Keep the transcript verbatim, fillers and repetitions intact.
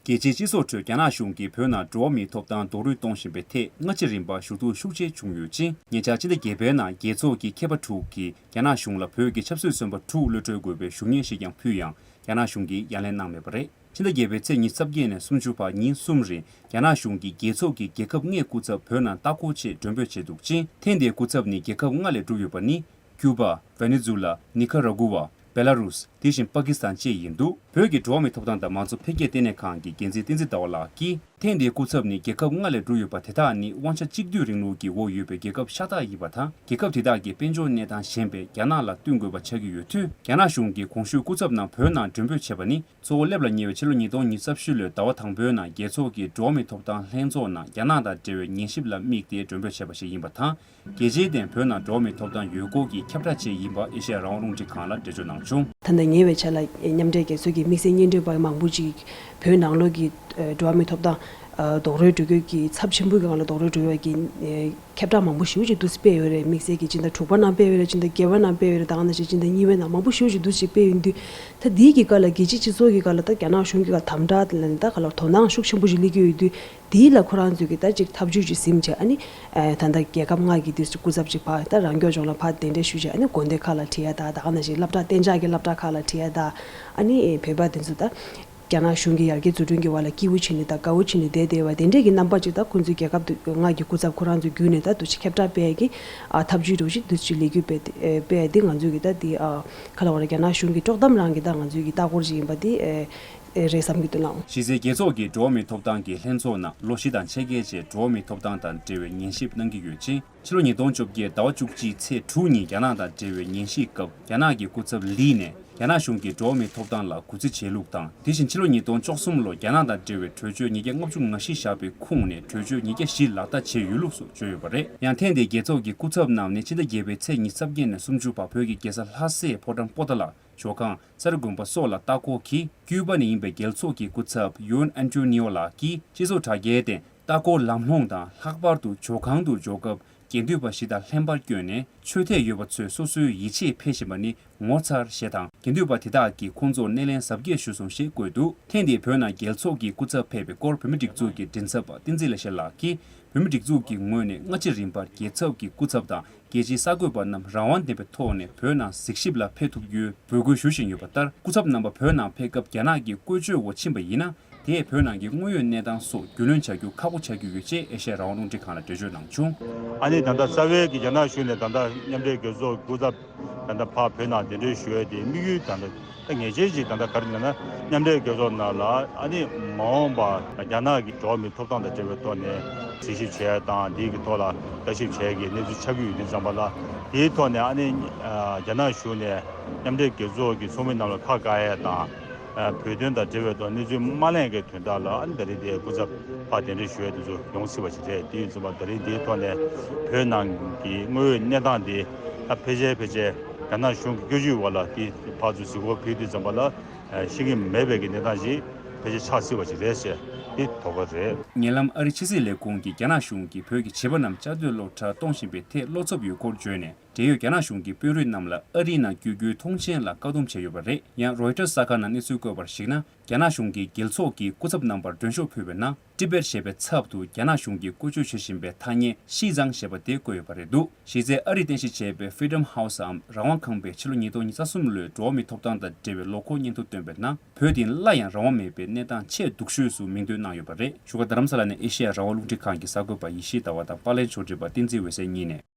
རྒྱལ་སྤྱིའི་སྤྱི་ཚོགས་ཁྲོད་རྒྱ་ནག་གཞུང་གིས་བོད་ནང་འགྲོ་བ་མིའི་ཐོབ་ཐང་རྡོག་རོལ་གཏོང་བཞིན་པའི་ཐད་སྔ་ཕྱི་རིམ་པར་ཞུ་གཏུག་ཤུགས་ཆེ་བྱུང་ཡོད་ཅིང་། ཉེ་ཆར་ཕྱི་ཟླ་བརྒྱད་པའི་ནང་རྒྱལ་ཚོགས་ཀྱི་མཁས་པ་དྲུག་གིས་རྒྱ་ནག་གཞུང་ལ་བོད་ཀྱི་ཆབ་སྲིད་བཙོན་པ་དྲུག་གློད་གྲོལ་དགོས་པའི་ཞུ་སྙན་ཞིག་ཀྱང་ཕུལ་ཡང་། རྒྱ་ནག་གཞུང་གིས་ཡ་ལན་གནང་མེད་པ་རེད། ཕྱི་ཟླ་བརྒྱད་པའི་ཚེས་ཉི་ཤུ་རྩ་བརྒྱད་ནས་སུམ་ཅུ་བར་ཉིན་གསུམ་རིང་རྒྱ་ནག་གཞུང་གིས་རྒྱལ་ཚོགས་ཀྱི་རྒྱལ་ཁབ་ལྔའི་སྐུ་ཚབ་བོད་ནང་ལྟ་སྐོར་ཆེད་མགྲོན་འབོད་བྱས་འདུག་ཅིང་། ཐེངས་འདིའི་སྐུ་ཚབ་ནི་རྒྱལ་ཁབ་ལྔ་ལས་གྲུབ་ཡོད་པ་ནི། ཀྱུ་པ། ཝེ་ནེ་ཛུ་ལ། ནི་ཁ་ར་གུ་ཝ། བེ་ལ་རུས། དེ་བཞིན་པ་ཀི་སི་ཐན་བཅས་ཡིན་འདུག་བོད་ཀྱི་འགྲོ་བ་མིའི་ཐོབ་ཐང་དང་མང་གཙོ་འཕེལ་རྒྱས་ལྟེ་གནས་ཁང་གི་འགན་འཛིན་བསྟན་འཛིན་ཟླ་བ་ལགས་ཀྱིས། ཐེངས་འདིའི་སྐུ་ཚབ་ནི་རྒྱལ་ཁབ་ལྔ་ལས་གྲུབ་ཡོད་པ་དེ་དག་ནི་དབང་ཆ་གཅིག་སྡུད་རིང་ལུགས་ཀྱི་འོག་ཡོད་པའི་རྒྱལ་ཁབ་ཤ་སྟག་ཡིན་པ་དང་། རྒྱལ་ཁབ་དེ་དག་གི་དཔལ་འབྱོར་གནས་སྟངས་ཞན་པས་རྒྱ་ནག་ལ་བསྟུན་དགོས་པ་ཆགས་ཀྱི་ཡོད་དུས། རྒྱ་ནག་གཞུང་གིས་གོང་ཞུས་སྐུ་ཚབ་རྣམས་བོད་ནང་མགྲོན་འབོད་བྱས་པ་ནི། གཙོ་བོ་སླེབས་ལ་ཉེ་བའི་ཕྱི་ལོ་ཉིས་སྟོང་ཉི་ཤུ་རྩ་བཞི་ལོའི་ཟླ་བ་དང་པོའི་ནང་རྒྱལ་ཚོགས་ཀྱི་འགྲོ་བ་མིའི་ཐོབ་ཐང་ལྷན་ཚོགས་ནང་རྒྱ་ནག་དང་འབྲེལ་བའི་ཉན་ཞིབ་ལ་དམིགས་ཏེ་མགྲོན་འབོད་བྱས་པ་ཞིག་ཡིན་པ་དང་། རྒྱལ་སྤྱིའི་སྟེང་བོད་ནང་འགྲོ་བ་མིའི་ཐོབ་ཐང་ཡོད་སྐོར་གྱི་ཁྱབ་བསྒྲགས་བཅས་ཡིན་པ་ཨེ་ཤེ་ཡ་རང་དབང་རླུང་འཕྲིན་ཁང་ལ་འགྲེལ་བརྗོད་གནང་བྱུང་། ད་ལྟ་ཉེ་བའི་ཆར་ལ་མཉམ་འབྲེལ་རྒྱལ་ཚོགས་ཀྱི་དམིགས་བསལ་སྙན་སྒྲོན་པ་མང་པོ་ཅིག་བོད་ནང་ལོགས་ཀྱི་འགྲོ་བ་མིའི་ཐོབ་ཐང་རྡོག་རོལ་འགྲོ་རྒྱུ་གི་ཚབས་ཆེན་པོའི་སྒང་ལ་རྡོག་རོལ་འགྲོ་བའི་གི་ཁྱབ་བསྒྲགས་མང་པོ་ཞེ་པོ་ཅིག་འདུག་སེ་སྤེལ་ཡོད་རེད། དམིགས་བསལ་གྱི་སྤྱི་ཟླ་དྲུག་པ་ནང་སྤེལ་ཡོད་རེད། སྤྱི་ཟླ་བརྒྱད་པ་ནང་སྤེལ་ཡོད་རེད། ད་ག་ནང་བཞིན་སྤྱི་ཟླ་གཉིས་པའི་ནང་མང་པོ་ཞེ་པོ་ཅིག་འདུག་སེ་སྤེལ་ཡོད་དུས། ད་འདིའི་གི་སྐབས་ལ་རྒྱལ་སྤྱིའི་སྤྱི་ཚོགས་ཀྱི་སྒང་ལ་ད་རྒྱ་ནག་གཞུང་གི་སྒང་དམ་དྲག་ལ་ནི་ད་ག་ལ་དོ་སྣང་ཤུགས་ཆེན་པོ་ཞིག་སླེབས་ཀྱི་ཡོད་དུས། དེའི་ལ་ཁོ་རང་ཚོས་ཀྱི་ད་ཅིག་ཐབས་ཇུས་ཅིག་ཟིན་བྱས། ཨ་ནི་ད་ལྟ་རྒྱལ་ཁབ་ལྔ་གི་དུས་སུ་སྐུ་ཚབ་ཅིག་ཕར་ད་རང་སྐྱོང་ལྗོངས་ལ་ཕར་གདན་འདྲེན་ཞུས་བྱས། ཨ་ནི་དགོན་སྡེ་ཁག་ལ་ཁྲིད་ཡ་ད་ད་ག་ནང་བཞིན་སློབ་གྲྭ་གཏན་འཇགས་ཀྱི་སློབ་གྲྭ་ཁག་ལ་ཁྲིད་ཡ་ད། ཨ་ནི་བོད་པ་དེ་ཚོ་ད་རྒྱ་ནག་གཞུང་གི་ཡར་རྒྱས་བཟོ་སྐྲུན་གྱི་བར་ལ་སྐྱིད་པོ་བྱས་ནས་ད་དགའ་བོ་བྱས་ནས་བསྡད་བསྡད་པ་དེ་འདྲས་ཀྱི་རྣམ་པ་ཅིག་ད་ཁོང་ཚོའི་རྒྱལ་ཁབ་དུ་ལྔ་གི་སྐུ་ཚབ་ཁོ་རང་ཚོའི་བརྒྱུད་ནས་ད་འདུག་སེ་ཁྱབ་བསྒྲགས་སྤེལ་ཡ་གི་ཨ་ཐབས་ཇུས་འདྲ་བོ་ཞིག་འདུག་སེ་ལས་འགུལ་སྤེལ་ཏེ་ཨ་སྤེལ་ཡ་དེ་ང་ཚོས་ཀྱི་ད་དེ་ཨ་ག་ལ་བ་རེད། རྒྱ་ནག་གཞུང་གི་དཀྲོག་གཏམ་རང་གི་ད་ང་ཚོའི་གི་ལྟ་སྐོར་ཅིག་ཡིན་པ་དེ་ཨེ་རེད་བསམ་གྱི་འདུག་ལགས། གཞི་རྩའི་རྒྱལ་ཚོགས་ཀྱི་འགྲོ་བ་མིའི་ཐོབ་ཐང་གི་ལྷན་ཚོགས་ནང་ལོ་བཞི་དང་ཕྱེད་ཀའི་རྗེས་འགྲོ་བ་མིའི་ཐོབ་ཐང་དང་འབྲེལ་བའི་ཉན་ཞིབ་གནང་གི་ཡོད་ཅིང་། ཕྱི་ལོ་ཉིས་སྟོང་བཅོ་བརྒྱད་ཟླ་བ་བཅུ་གཅིག་ཚེས་དྲུག་ཉིན་རྒྱ་ནག་དང་འབྲེལ་བའི་ཉན་ཞིབ་སྐབས་རྒྱ་ནག་གི་སྐུ་ཚབ་ལི་ནས་རྒྱ་ནག་གཞུང་གིས་འགྲོ་བ་མིའི་ཐོབ་ཐང་ལ་གུས་བརྩི་བྱེད་ལུགས་དང་། དེ་བཞིན་ཕྱི་ལོ་ཉིས་སྟོང་བཅུ་གསུམ་ལོར་རྒྱ་ནག་དང་འབྲེལ་བའི་གྲོས་ཆོད་ཉིས་བརྒྱ་ལྔ་བཅུ་ང་བཞི་བཞག་པའི་ཁོངས་ནས་གྲོས་ཆོད་ཉིས་བརྒྱ་བཞི་ལག་བསྟར་བྱས་ཡོད་ལུགས་སུ་བརྗོད་ཡོད་པ་རེད། ཡང་ཐེངས་འདིའི་རྒྱལ་ཚོགས་ཀྱི་སྐུ་ཚབ་རྣམས་ནི་ཕྱི་ཟླ་བརྒྱད་པའི་ཚེས་ཉི་ཤུ་རྩ་བརྒྱད་ནས་སུམ་ཅུ་བར་བོད་ཀྱི་རྒྱལ་ས་ལྷ་སའི་ཕོ་བྲང་པོ་ཏཱ་ལ། ཇོ་ཁང་། གསེར་དགོན་པ་སོགས་ལ་ལྟ་སྐོར་གྱིས། ཀྱུ་པ་ནས་ཡིན་པའི་རྒྱལ་ཚོགས་ཀྱི་སྐུ་ཚབ་ཡུན་ཨན་ཏོ་ནིའོ་ལགས་ཀྱིས་སྤྱི་ཚོགས་དྲ་རྒྱའི་སྟེང་ལྟ་སྐོར་ལམ་ལྷོངས་དང་། ལྷག་པར་དུ་ཇོ་ཁང་དུ་འབྱོར་སྐབས་དགེ་འདུན་པ་ཞིག་དང་ལྷན་པར་བསྐྱོད་ནས་ཆོས་དད་ཡོད་པ་ཚོས་སོ་སོའི་ཡིད་ཆེས་འཕེལ་བཞིན་པ་ནི་ངོ་མཚར་ཞེས་དང་། དགེ་འདུན་པ་དེ་དག་གིས་ཁོང་ཚོར་སྣེ་ལེན་གཟབ་རྒྱས་ཞུས་སོང་ཞེས་བཀོད་འདུག་ཐེངས་འདིའི་བོད་ནང་རྒྱལ་ཚོགས་ཀྱི་སྐུ་ཚབ་ཕེབས་པའི་སྐོར་བོད་མིའི་སྒྲིག་འཛུགས་ཀྱི་མགྲིན་ཚབ་པ་བསྟན་འཛིན་ལེགས་བཤད་ལགས་ཀྱིས། བོད་མིའི་སྒྲིག་འཛུགས་ཀྱི་ངོས་ནས་སྔ་ཕྱི་རིམ་པར་རྒྱལ་ཚབ་ཀྱི་སྐུ་ཚབ་དང་། རྒྱལ་སྤྱིའི་གསར་འགོད་པ་རྣམས་རང་དབང་ལྡན་པའི་ཐོག་ནས་བོད་ནང་གཟིགས་ཞིབ་ལ་ཕེབས་ཐུབ་རྒྱུའི་འབོད་སྐུལ་ཞུ་བཞིན་ཡོད་པ་ལྟར། སྐུ་ཚབ་རྣམ་པ་བོད་ནང་ཕེབས་སྐབས་རྒྱ་ནག་གི་བཀོལ་སྤྱོད་འོག་ཕྱིན་པ་ཡིན་ན། དེས་བོད་ནང་གི་དངོས་ཡོད་གནས་སྟངས་སོགས་རྒྱུས་ལོན་བྱ་རྒྱུ་ཁག་པོ་ཆགས་ཀྱི་ཡོད་ཅེས་ཨེ་ཤེ་ཡ་རང་དབང་རླུང་འཕྲིན་ཁང་ལ་འགྲེལ་བརྗོད་གནང་བྱུང་། ཨ་ནི་ད་ལྟ་རྩ་བའི་གི་རྒྱ་ནག་གཞུང་ནས་ད་ལྟ་མཉམ་འབྲེལ་རྒྱལ་ཚོགས་སྐུ་ཚབ་ད་ལྟ་ཕར་བོད་ནང་གདན་འདྲེན་ཞུ་ཡས་དེ་དམིགས་ཡུལ་ད་ལྟ་ད་ངེས་ཅན་ཞིག་ད་ལྟ་ག་རེ་ལབ་ན། མཉམ་འབྲེལ་རྒྱལ་ཚོགས་ནང་ལ་ཨ་ནི་མ་འོངས་པ་རྒྱ་ནག་གི་འགྲོ་བ་མིའི་ཐོབ་ཐང་དང་འབྲེལ་བའི་ཐོག་ནས་གཟིགས་ཞིབ་བྱས་དང་། འདིའི་གི་ཐོག་ལ་ལྟ་ཞིབ་བྱས་ཀྱི་གནས་ཚུལ་ཆགས་ཀྱི་ཡོད་དུས་ཙམ་པ་ལ། དེའི་ཐོག་ནས་ཨ་ནི་རྒྱ་ནག་གཞུང་ནས་མཉམ་འབྲེལ་རྒྱལ་ཚོགས་ཀྱི་ཚོགས་མི་རྣམས་ལ་ཁ་བཀག་ཡས་དང་། བོད་དོན་དང་འབྲེལ་བའི་ཐོག་གནས་ཚུལ་མ་གླེང་གི་དོན་དག་ལ་ཨ་ནི་ད་རེས་དེ་སྐུ་ཚབ་ཕར་གདན་འདྲེན་ཞུ་ཡས་དེ་ཚོ་ཡོང་སྲིད་པ་ཞིག་རེད། དེ་ཡིན་ཙམ་པ་ད་རེས་འདིའི་ཐོག་ནས་བོད་ནང་གི་དངོས་ཡོད་གནས་སྟངས་དེ་ད་ཕལ་ཆེར་ཕལ་ཆེར་རྒྱ་ནག་གཞུང་གི་བཀོལ་སྤྱོད་འོག་ལ་དེ་ཕར་ཚུར་གཟིགས་སྐོར་ཕེབས་དུས་ཙམ་པ་ལ་ཤེས་ཀྱི་མེད་པའི་གི་གནས་སྟངས་ཤིག་ཕལ་ཆེར་ཆགས་སྲིད་པ་ཞིག་རེད་ཅེས་དེ་དོགས་པ་རེད། ཉེ་ལམ་ཨ་རིའི་ཕྱི་སྲིད་ལས་ཁུངས་ཀྱིས་རྒྱ་ནག་གཞུང་གིས་བོད་ཀྱི་བྱིས་པ་རྣམས་བཅའ་སྡོད་སློབ་གྲྭར་གཏོང་བཞིན་པའི་ཐད་བློ་འཚབ་ཡོད་སྐོར་བརྗོད་ནས། འབྲེལ་ཡོད་རྒྱ་ནག་གཞུང་གིས་དཔོན་རིགས་རྣམས་ལ་ཨ་རིའི་ནང་བསྐྱོད་རྒྱུའི་ཐོངས་མཆན་ལ་བཀག་སྡོམ་བྱས་ཡོད་པ་རེད། ཡང་རོའི་ཊར་གསར་ཁང་ནང་གནས་ཚུལ་བཀོད་པར་གཞིགས་ན། རྒྱ་ནག་གཞུང་གིས་རྒྱལ་ཚོགས་ཀྱི་སྐུ་ཚབ་རྣམ་པར་མགྲོན་ཤོག་ཕུལ་བའི་ནང་། ཏི་བེད་ཞེས་པའི་ཚབ་ཏུ་རྒྱ་ནག་གཞུང་གིས་བཀོལ་སྤྱོད་བྱེད་བཞིན་པའི་ཐ་སྙད་ཤི་ཙང་ཞེས་པ་དེ་བཀོད་ཡོད་པ་རེད་འདུག་གཞི་རྩའི་ཨ་རིས་རྟེན་གཞི་བྱས་པའི་Freedom House འམ་རང་དབང་ཁང་པས་ཕྱི་ལོ་ཉིས་སྟོང་ཉི་ཤུ་རྩ་གསུམ་ལོའི་འགྲོ་བ་མིའི་ཐོབ་ཐང་དང་འབྲེལ་བའི་ལོ་འཁོར་སྙན་ཐོ་བཏོན་པའི་ནང་། བོད་དེ་སླར་ཡང་རང་དབང་མེད་པའི་གནས་སྟངས་ཆེས་སྡུག་ཤོས་སུ་མིང་འདོན་གནང་ཡོད་པ་རེད། བཞུགས་སྒར་རྡ་རམ་ས་ལ་ནས་ཨེ་ཤེ་ཡ་རང་དབང་རླུང་འཕྲིན་ཁང་གི་གསར་འགོད་པ་ཡེ་ཤེས་ཟླ་བ་དང་པར་ལེན་ཕྱོགས་སྒྲིག་པ་བསྟན་འཛིན་འོད་ཟེར་གཉིས་ནས།